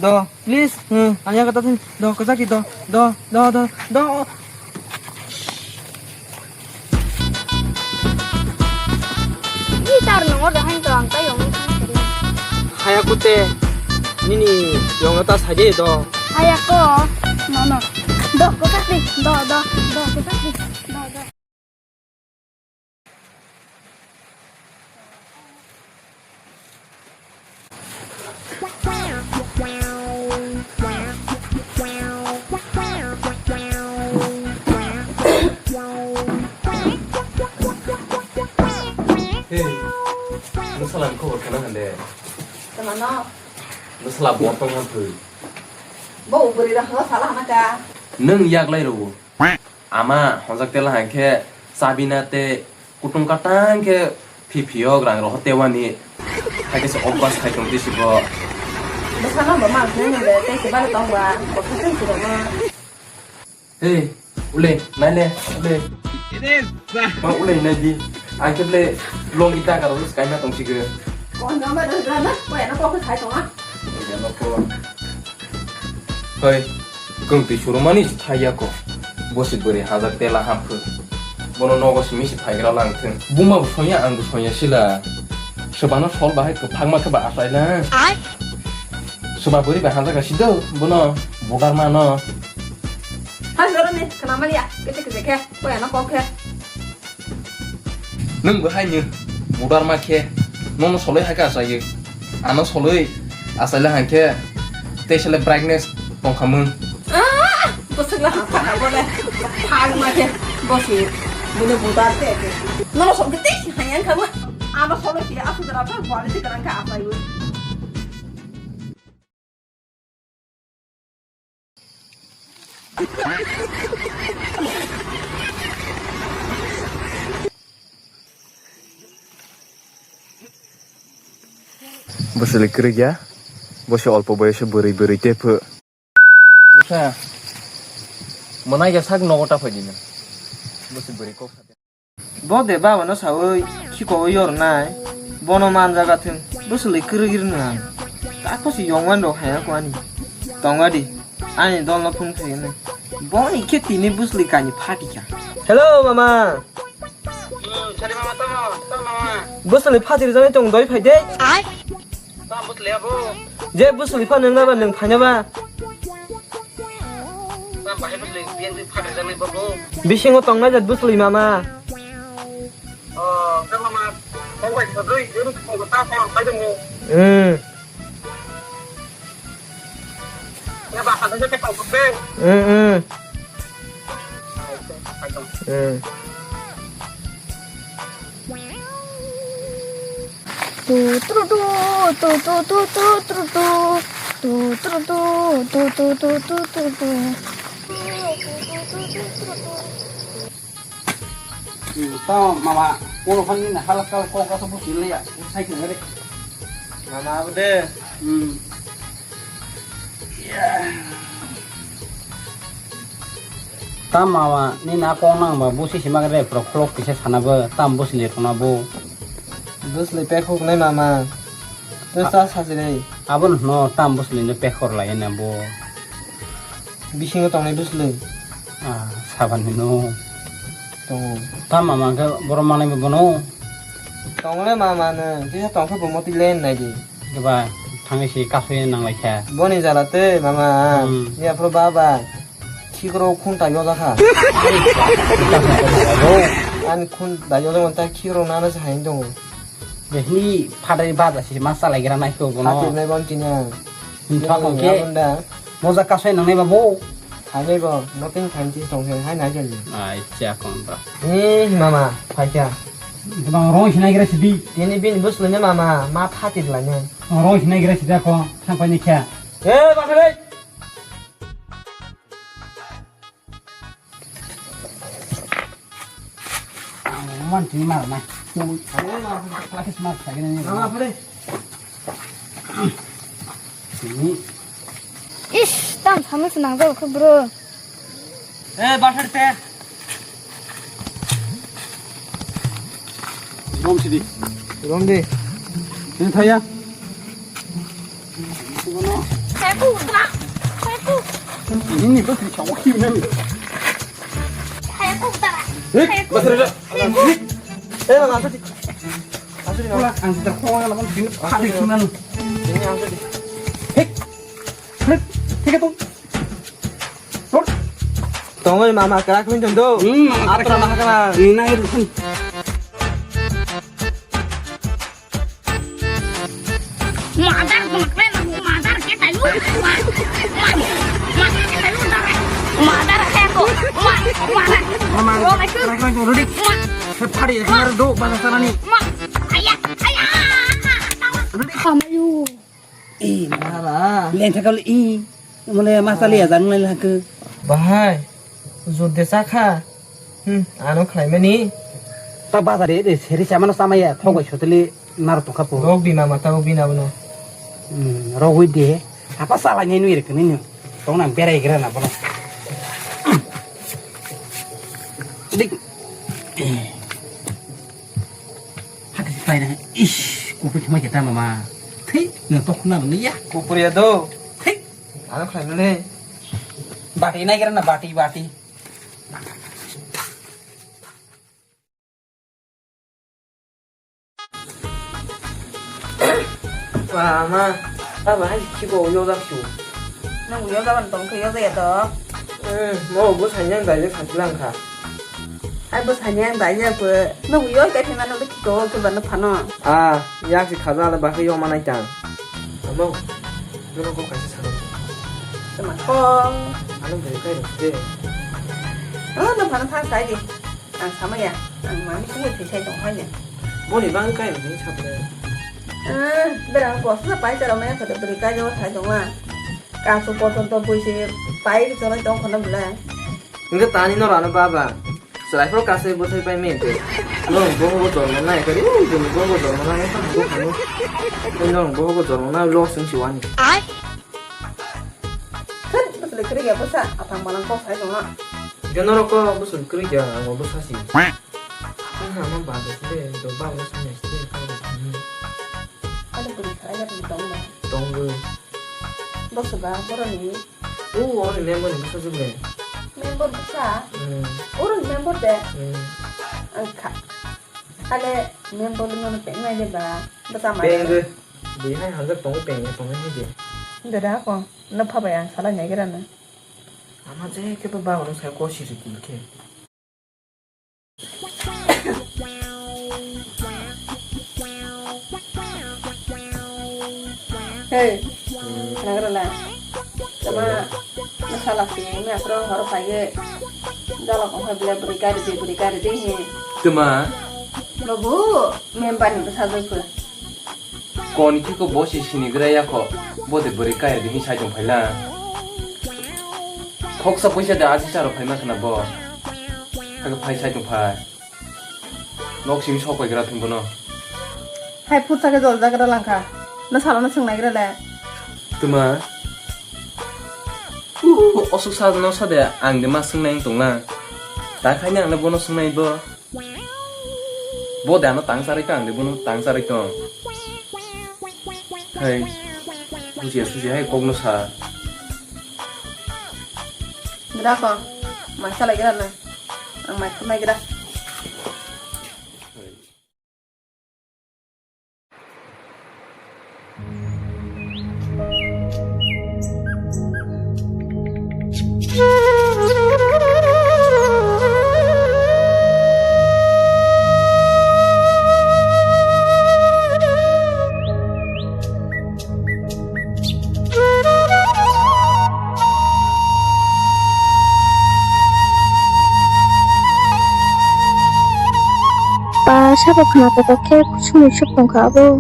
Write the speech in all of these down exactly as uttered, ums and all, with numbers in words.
Do, please. Hmm, aya kata tin. Do, kajak di do. Do, do, do, do. Ni tar nongo do hain to ang tai yong. Haya kute. Nini yong ta saje do. Haya ko. No, no. Do, kajak di. Do, do, do, kajak di. Do, do. Hey, nwsala ni khobor khna hande. Tama no? Nwsala bo tong ha thwi. Bo ubri da ho sala hana ka. Nwng yak lai rw. Ama honjak tela hai khe chabina tei kutung katang khe phi phiyok rang roho tewani. Hai khe se obas khai tong twi si bo. Bwsano bo mang khe nang de tei se bari tong ba. Bo khe tei se rw. Hey, ule, nai le, ule. Ma ule nai di. Ai khe ble long ita ka ro kai na tong si ge. Kon no ma do na, ko ya no ko khai tong a. Hoi, kung twi surumani thai ya ko. Bo si bwrwi hajak tela hamphu. Bono nogo simi si phaigra lang thung. Buma bo sonya, ang bo sonya sila. Sobano sol bahai kwphang ma khe ba asai lang. Ai. Soba bwrwi ba hajak si do, bono budar ma no. Ha, jora ni, khna mali ya, kete kete khe, ko ya no ko khe. Nwng bo hai ni budar ma khe, nono soloi hai khe achaio. Ano soloi achaila hai khe, tei sele brightness tong kha mung. Ah! Bwswk na ha pha bo le. Phang ma khe, bosi. Bini budar te khe. Nono sol khe tei hai yang kha mung. Ano soloi si asuk dara pha, quality dara kha achaio. Bwswli kwrwikya, bo se olpo boyoso bwrwi bwrwi tei pho. Bwsa, mwnai ya sak nogo ta phaidi na. Bo se bwrwi kok. Bo de baba no sawi khiko yornai, bono manjaga thung, bwswlwi kwrwi rwnai. Tako se yongwan rok haya ko ani. Tongadi, ani dol no phung thai nai. Boni khe tini bwswlwi kani phatikha. Hello, mama. Hmm, sorry, mama, tamo, tamo, mama. Bwswlwi phati rwjaknai tong doi phai de. Tamo bwswlwi abo. Je bwswlwi pha nang naba nang phaina ba. Tamo bahai bwswlwi biyan twi phati rwjaknai babu. Bisingo tongnai jat bwswlwi mama. Oh, tamo mama. Kok bai sadui, juru kok ta kok bai dong. Hmm. Ya, ba, ada je kok be. Hmm, hmm. Hmm. Tu, tru, tu, tu, tu, tu, tu, tru, tu. Tu, tru, tu, tu, tu, tu, tu, tru, tu. Hmm, tamo mama, kono khan ni halak kal kok kaso bo kile ya, sai kile re. Mama, abo de. Hmm. Tam mama, ni na kok nang ba, bo si simak re, pro khlok kisa sana bo, tam bo si le kona bo. Bwswlwi pekhok nai mama. Tei sa sa se re. Abo no tam bwswlwi no pekhor lai na bo. Bisingo tongnai bwswlwi. Ah, saban ni no. Tongo. Tam mama khe borom manai bo bono. Tongo le mama no. Kisa tong khe bo moti len nai di. Keba thangwi si kasui nang lai kha. Boni jala te mama. Hmm. Ya pro baba. Khikro khun ta yoja kha. Ani khun ta yoja mon ta khikro nana se hain tongo. Behni phatai baja si ma salai gira nai ko bono. Phatai nai bon kina. Thok khe. Abon da. Moja kasai nang nai babo. Thanai bo, nothing thanchi tong se hai nai jani. Ai cha kon ba. Eh, mama, phaikha. Bang rong sinai gira sidi. Tini bini bus lene mama, ma phatai lane. Rong sinai gira sida ko, thang pani kha. Eh, bakhalai. Man tini mar nai. Klakis mar sagini. Mama, phale. Tini. Ish, tam samung se nang jabo khe bro. Eh, basar te. Rom sidi. Rom de. Tini thaya. Ini bwswk sawi khibi nani. Hei, basra da. Eh, ang asadi. Asadi, ang sida khong ang lamang sini khadi sunan. Ini asadi. Hei. Hei, thik tu. Tongoi mama krak min jando. Hmm, mama krak. Atra mama krak. Ini nai rukun. Mother, mother, mother, ketayu. Mother, mother, ketayu, mother. Mother, ketayu. Ma, mother. Mama, krak min jando, ready? Ma. Hei, phari, hei, do, bana sarani. Ma, aya, aya. Ready? Kamayu. Eh, mara. Leng thakal i. Mole masali ya jang lai lak. Bahai. Jurde sakha. Hmm, ano khlai mani. Ta bazar de seri samano samaya thok bai soteli naro tongkha po. Rok di mama ta rok di na bono. Hmm, rok wi de. Apa salah ni nui rek ni. Tong nang berai gira na bono. Dik. Hati pai na. Ish, kupri kemai kita mama. Thik, nang tok na ya. Kupri ya do. Thik. Ano khlai mani. Bati nai gira na bati, bati. Ama, ama hai kibo yo jak su. Nang yo jaban tong khe yo ya to. Eh, mo bo sanyang dai le santi lang kha. Ai bo sanyang dai ya bo. Nang yo kai thima no kibo ke ban phano. Ah, yak si khaja le ba khe yo manai tang. Amo, jono ko kaisa salo. Tama kong. Ano beri kai rok de. Oh, no phano phang kai di. Ang sama ya. Ang mami sini pisai tong hai ya. Boni bang kai rok ni sabda. Eh, berang bos na pai tara maya kata beri kai rok hai tong ma. Kasu potonto buisi pai rok tong khana bela. Enggak tani no rano baba. Chwrai phano kaisa bwthai pai mete. Norok bohogo jormo nai kari, ui, bini bohogo jormo nai kari, bwkhano. Ui, norok bohogo jormo nai, lo swng si wani. Thut, bwswlwi kwrwi ya bwsa, athang malang kok sai tongma. Hingke norok ko bwswlwi kwrwi ya, ang bo bwsa si. Ang ha ma ba de, de, do ba bo sa ne, de, ka de. Ano bwrwi khalai ya bwrwi tong ma. Tongwi. Bwswba, boroni. O, oro ni member ni bwsajwk le. Member bwsa? Hmm. Oro ni member de? Hmm. Ang kha. Hale member no peng nai de ba. Bwsa ma. Peng de. Bui hai hanjak tongo peng ya tongo hai de. Dada ko. No pha bai ang sala nai gira na. Ama je khe ba ba oro sai ko siri kul khe. Hey, nagrala. Tama, masala si, me apro hor paige. Jalo kong bile buri kari di, buri kari di he. Tama. Babu, member ni bwsa jokho. Koni khe ko bo si sinigra ya kho, bo de bwrwi kaya de hin sai tong phaila. Khoksa puisa de aji charo phaima khna bo. Hake phai sai tong phai. Nok simi sok pai gra thung bono. Hai phutsa khe jol jagra langkha. Na salo na swngnai gra le. Tuma. Uh, osuk sa no sa de ang de ma swngnai tong na. Ta khai ni ang le bono swngnai bo. Bo de ano tang charwi tong, ang de bono tang charwi tong. Hai, bujiya sujiya hai kokno sa. Gra ko, mai salai gra na, ang mai khwnai gra. Ba sabo khna kotor khe sumui suk tongkha abo.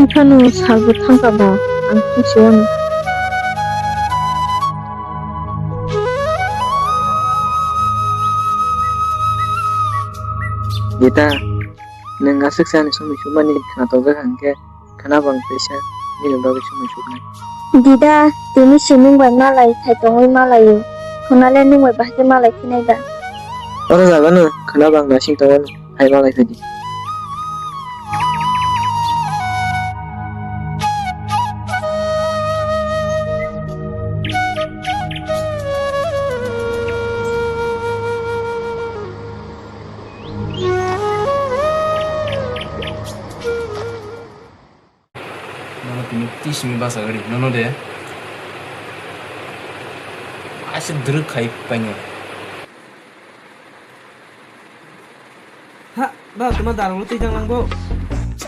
Phano salbo thangkha ba, ang khungsi wano. Dita, nwng aswk se ani somoi sukmani khna tongjak hwnkhe, khna bang teisa nini bagwi somoi suknai. Dida, tini se nwng bai malai thai tongwi malaio. Khwnale nwng bai bahai khe malai phinai da? Oro jagano khna bang naising tongo, hai malai phai di. Nono tini tisimi basa gari, nono de. Aswk drwk khai paino. Ha, ba, tuma darang lo twijang langbo.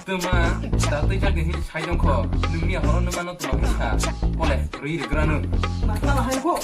Tuma, da twijang de hi sai dong kho. Nungni horo numa no tuma hi sa. Kole, rwi rwgra no. Ma, tama hai bo.